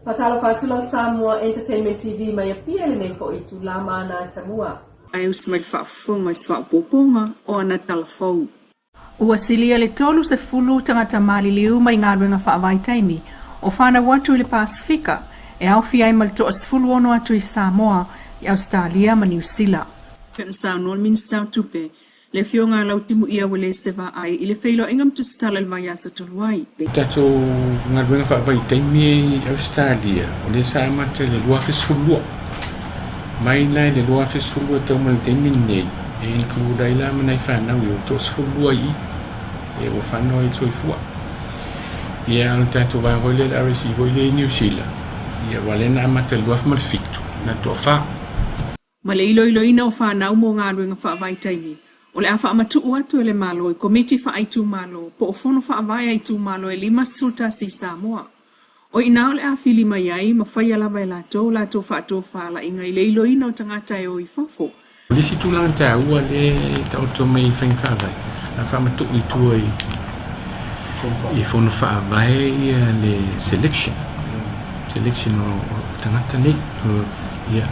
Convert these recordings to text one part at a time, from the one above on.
Faatalofa atu lau Samoa Entertainment TV mai Apia i lenei foi itula ma ana atamua. Ae usi mai le faafofoga i se faaopoopoga o ana tala fou. Ua silia le 30 tagata maliliu mai galuega faavaitaimi o fanau atu i le Pasefika e aofia ai ma le toa-16 atu i Samoa, i Ausetalia ma Niu Sila. Pei ona saunoa le Minisita o Tupe, le Afioga a Lautimuia Uelese Vaai i le feiloaiga ma tusitala i le vaiaso talu ai. Tatou galuega faavaitaimi i Ausetalia, o lea sa amata i le 2012. Mai la i le 2012 e tau mai le taimi lenei, e include ai la ma nai fanau ia ua toa-12 i i, ia ua fanau ai le soifua. Ia, o le tatou vaega foi lea, le RSE foi lea i Niu Sila, ia aua lea na amata i le 2007, na toa-fa. Ma le iloiloina o fanau mo galuega faavaitaimi, o le a faamatuu atu e le Malo i Komiti Faaitumalo po o Fono Faavae a Itumalo e 51 i Samoa. O i ina o le a fili mai ai ma faia lava e latou latou faatofalaiga i le iloina o tagata e o i fafo. O le isi tulaga taua lea e taoto mai i faiga faavae, a faamatuu i tua i Fono Faavae ia le selection, selection o tagata nei. Ia,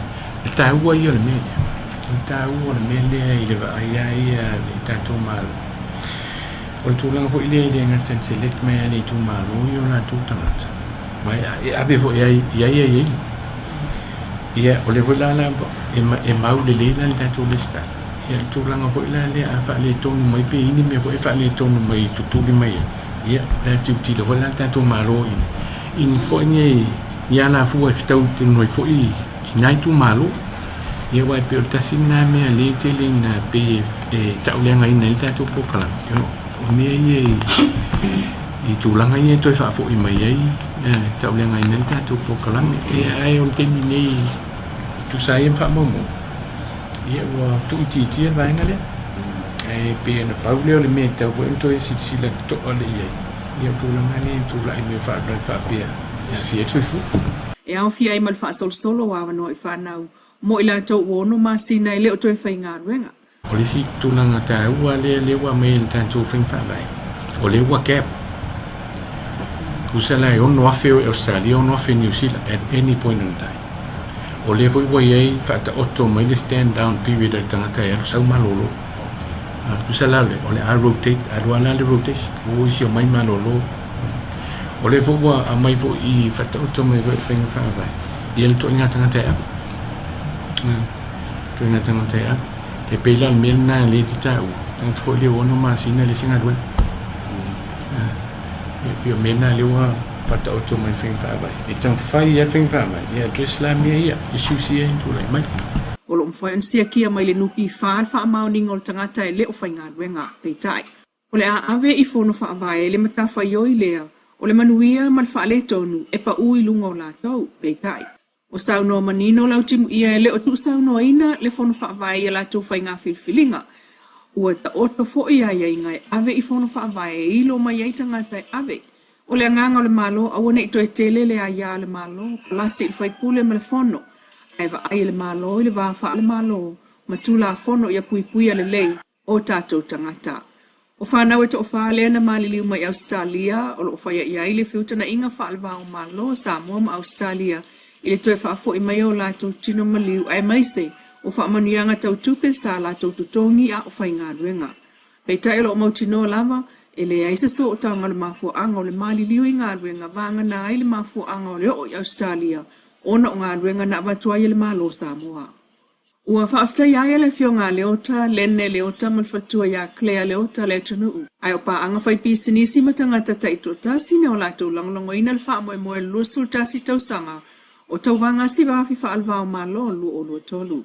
e taua ia o le mea lea. O le taua o le mea lea i le vaai lava ia a le tatou Malo. O le tulaga foi lea e le gata ina select mai lava e le itumalo ia o latou tagata, ma e ave foi i ai i aiaiga. Ia, o lea foi la e mau lelei la le tatou resitala. Ia, le tulaga foi la lea a faaletonu mai pe i ai ni mea foi e faaletonu mai e tutuli mai ai, ia, o le a tilotilo foi la le tatou Malo i ni foi nei ni alafua e fetau tonu ai foi i na itumalo. Ia aua e pei o le tasi lena mea lea e tele ina pei e tauleagaina ai le tatou polokalame, o mea ia i tulaga ia e toe faafoi mai ai e tauleagaina ai le tatou polokalame. Ia ae o le taimi nei e tusa ai ma faamaumauga, ia ua tuuitiitia le vaega lea. Ae pei ona pau lea o le mea e tatau foi ona toe silasila totoa lelei i ai, ia o le tulaga lea e tulai mai o faalavelave faapea e aafia ai le soifua. E aofia ai ma le faasolosolo o avanoa i fanau mo i latou ua ono masina e le o toe faigaluega. O le isi tulaga taua lea lea ua aumai e le tatou faiga faavae, o lea ua gap. Tusa la e 6,000 o i Ausetalia, 6,000 i Niu Sila at any point in time. O lea foi ua i ai faataoto mai le stand down period a le tagata e alu sau malolo. Tusa la o le a rotate, alu lava la le rotation, o isi omai malolo. O lea foi ua aumai foi i faataoto mai foi i le faiga faavae ia le ituaiga tagata e ave. Ituaiga tagata e ave. E pei la o le mea lena lea e te taua, tagata foi lea ua ono masina le isi galuega. E pei o mea na lea ua faataoto mai i le faiga faavae. E taumafai lava le faiga faavae e address la mea ia, issues ia e tulai mai. O lo o mafai ona siakia mai le NPF le faamaoniga o le tagata e le o faigaluega. Peitai, O le a ave i fono faavae le matafaioi lea o le manuia ma le faaletonu e pau i luga o latou, peitai, ua saunoa manino Lautimuia e le o tuusaunoaina le fono faavae i a latou faiga filifiliga. Ua taoto foi aiaiga e ave i fono faavae e ilo mai ai tagata e ave. O le agaga o le Malo aua ne i toe tele le aia a le Malo, palasi i le faipule ma le fono, ae vaai e le Malo i le va faale-Malo ma Tulafono ia puipuia lelei o tatou tagata. O fanau e toafa lea na maliliu mai Ausetalia, o lo o faia i ai le feutagaiga faale-va o Malo o Samoa ma Ausetalia i le toe faafoi mai o latou tino maliu aemaise o faamanuiaga tau tupe sa latou totogi a o faigaluega. Peitai o lo o mautinoa lava, e leai se sootaga o le mafuaaga o le maliliu i galuega vagana ai le mafuaaga o le oo i Ausetalia ona o galuega na avatu ai e le Malo o Samoa. Ua faafetaia ai e le Afioga a Leota, Lene Leota ma le faletua ia Claire Leota le atunuu. Ae o paaga faipisinisi ma tagata taitoatasi na o latou lagolagoina le faamoemoe i le 21 tausaga o tauvaga siva afe faale-va o Malo 2023.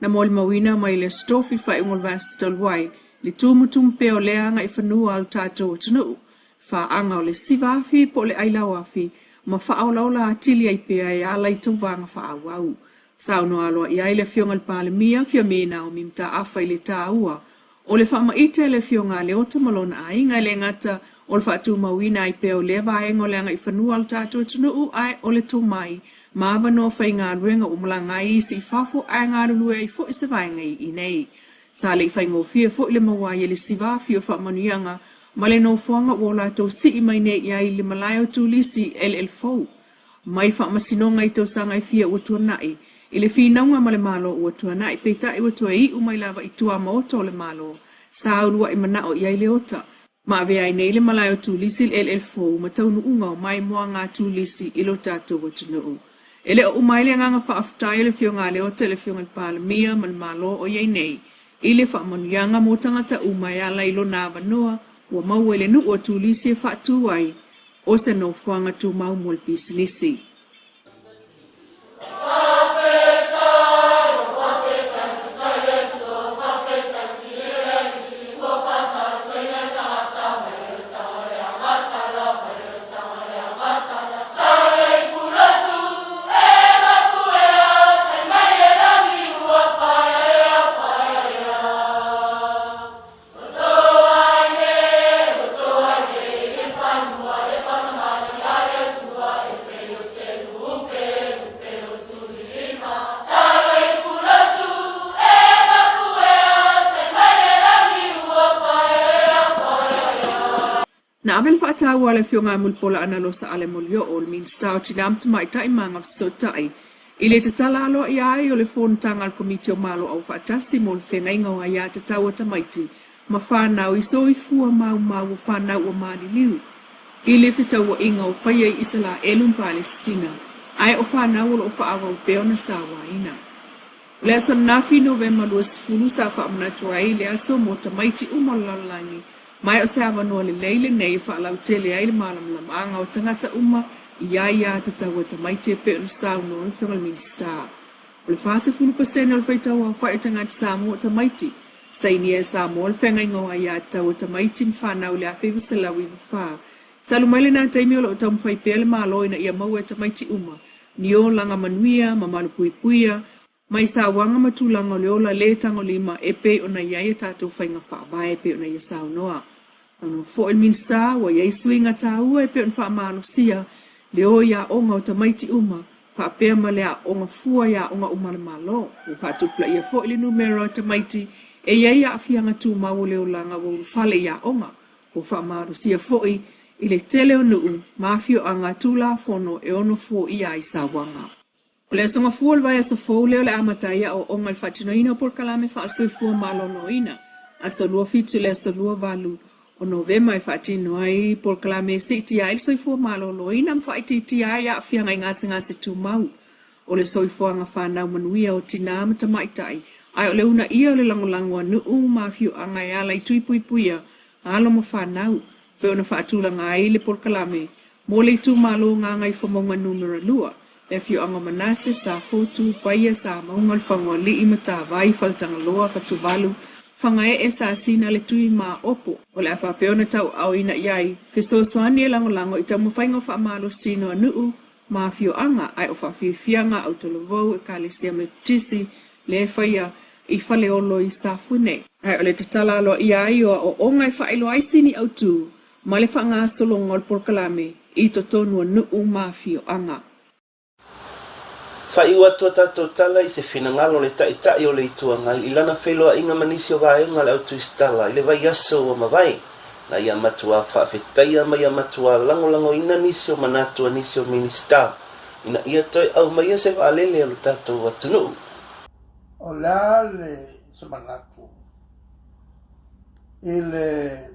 Na molimauina mai le Aso Tofi faaiuga o le vaiaso talu ai le tumutumu pea o lea agaifanua a le tatou atunuu, faaga o le siva afe po o le ailao afe ma faaolaola atili ai pea e ala i tauvaga faaauau. Saunoa aloaia ai le Afioga i le Palemia, Fiame Naomi Mataafa i le taua o le faamaite a le Afioga a Leota ma lona aiga e le gata o le faatumauina ai pea o lea vaega o le agaifanua a le tatou atunuu ae o le tomai ma avanoa faigaluega ua malaga ai isi i fafo ae galulue ai foi se vaega i inei. Sa le i faigofie foi le maua ai e le siva afe o faamanuiaga ma le nofoaga ua o latou sii mai nei i ai i le malae o Turisi eleele fou. mai faamasinoga i tausaga e fia ua tuanai i le finauga ma le Malo ua tuanai, peitai ua toe iu mai lava i tuamaota o le Malo sa uluai manao i ai Leota ma avea ai nei le malae o turisi i le eleele fou ma taunuuga o maimoaga a turisi i lo tatou atunuu. E le o uma ai le agaga faafetai o le Afioga a Leota i le Afioga i le Palemia ma le Malo o i ai nei i le faamanuiaga mo tagata uma e ala i lona avanoa ua maua i le nuu o Turisi e faatu ai o se nofoaga tumau mo le pisinisi. Na ave le faataua a le Afioga ia Mulipola Anarosa Ale Molioo, le Minisita o Tina ma Tamaitai ma Agafesootai, i le tatala aloaia ai o le fonotaga a le Komiti o Malo Aufaatasi mo le Feagaiga o Aia Tatau a Tamaiti ma Fanau i Soifua Maumau o Fanau ua Maliliu i le Fetauaiga o Faia i Isalaelu ma Palesitina, ae o fanau o lo o faaauau pea ona sauaina. O le aso ananafi Novema 20 sa faamanatu ai le aso mo tamaiti uma o le lalolagi, ma e o se avanoa lelei lenei e faalautele ai le malamalamaaga o tagata uma i aia tatau a tamaiti e pei ona saunoa le Afioga i le Minisita. O le 40% o le faitau aofai o tagata Samoa o tamaiti, sainia e Samoa le feagaiga o aia tatau a tamaiti ma fanau i le 1994. Talu mai lena taimi o lo o taumafai pea le Malo ina ia maua e tamaiti uma ni olaga manuia ma malupuipuia mai sauaga ma tulaga o le ola lē tagolima e pei ona i ai a tatou faiga faavae e pei ona ia saunoa. Saunoa foi le Minisita ua i ai suiga taua e pei ona faamalosia le o i aoga o tamaiti uma faapea ma le aoga fua i aoga uma a le Malo. Ua faatupulaia foi le numera o tamaiti e i ai aafiaga tumau o le olaga ua ulufale i aoga. Ua faamalosia foi i le tele o nuu ma afioaga Tulafono e ono foia ai sauaga. O le Aso Gafua o le vaiaso fou lea o le a amata ai aoaoga i le faatinoina o polokalame faasoifua maloloina, aso 27 i le aso 28 o Novema e faatino ai polokalame e siitia ai le soifua maloloina ma faaitiitia ai aafiaga i gasegase tumau o le soifuaga fanau manuia o tinā ma tamaitai, ae o le uunaia o le lagolago a nuu ma afioaga e ala i tui puipuia alo ma fanau, pei ona faatulaga ai le polokalame mo le itumalo Gagaifomauga Numera 2, le afioaga o Manase, Safotu, Paia, Samauga, Lefagaoalii, Matavai, Faletagaloa, Fatuvalu, Fagaee, Sasina, le Tui ma Opo. O le a faapea ona tauaaoina i ai fesoasoani e lagolago i taumafaiga o faamalositino a nuu ma afioaga, ae o faafiafiaga autalavou Ekalesia Metotisi lea e faia i Faleolo i Safune. Ae o le tatala aloaia ai o aoaoga e faailoa ai sini autu ma le faagasologa o le polokalame i totonu o nuu ma afioaga. Faaiu atu a tatou tala i se finagalo o le Taitai o le Itu Agai i lana feiloaiga ma nisi o vaega o le Autuisitala i le vaiaso ua mavae, na ia matuā faafetaia ma ia matuā lagolagoina nisi o manatu a nisi o Minisita ina ia toe aumaia se vaalele a lo tatou atunuu. O le a le se manatu i le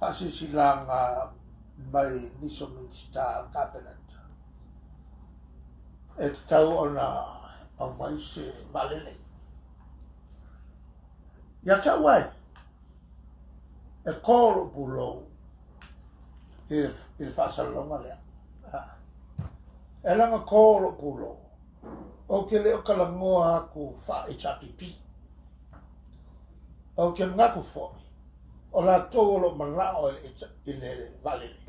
faasilasilaga mai nisi o Minisita o le Kapeneta e tatau ona aumai se vaalele. Ia te au ai, e kō lou pulou i le faasalalauga lea. E leaga kō lou pulou, ou te le o talanoa atu faa-HRPP. Ou te manatu foi, o latou o lo o manao i le vaalele,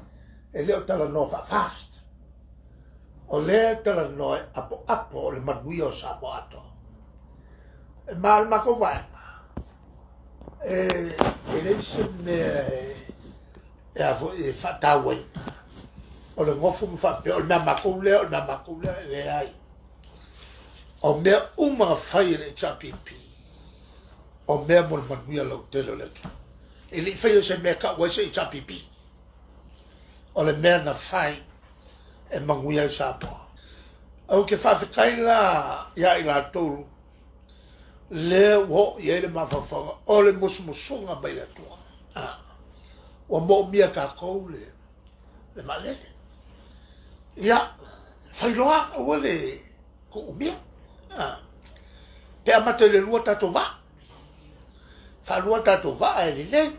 e le o talanoa faa-FAST. O lea e talanoa e apoapo o le manuia o Samoa atoa. E ma o le matou vaega, e e leai se mea e a foi e faatauaina o le nofo ma faapea o le mea a matou lea, o le mea a matou lea, e leai. O mea uma na fai e le HRPP, o mea mo le manuia lautele o le atunuu. E le i faia se mea e tau ai se HRPP. O le mea na fai e manuia ai Samoa. Ou te faafetai la ia i latou lea ua oo i ai le mafaufauga o le musumusuga mai le Atua. Ua moomia e tatou le le vaalele. Ia, fai loa, aua le tuumia. Pe amata i le lua tatou vaa. Faalua tatou vaa e lelei.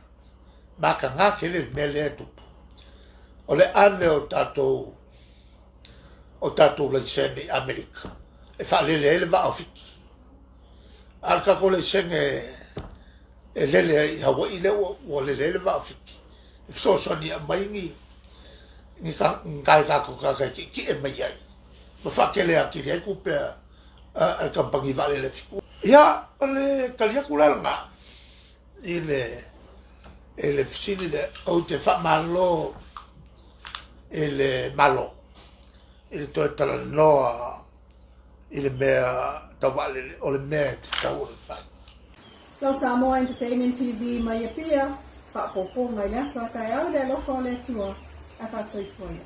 Mataga tele le mea lea e tupu. O le ave o tatou o tatou laisene i Amerika e faalele ai le vaa o Fiti. A o le tatou laisene e lele ai i Hawaii lea ua lele ai le vaa o Fiti e fesoasoani e aumai ni ni nai tatou tagata e tietie mai ai ma faatele atili ai tupe a le kamupani vaalele a Fiti. Ia, o le tali atu la lena i le i le fesili lea, ou te faamalo i le Malo i le toe talanoa i le mea tau vaalele, o le mea e tatau ona fai. Lau Samoa Entertainment TV mai Apia, se faaopoopoga i le aso a taeao i le alofa o le Atua, ae faasoifua ia.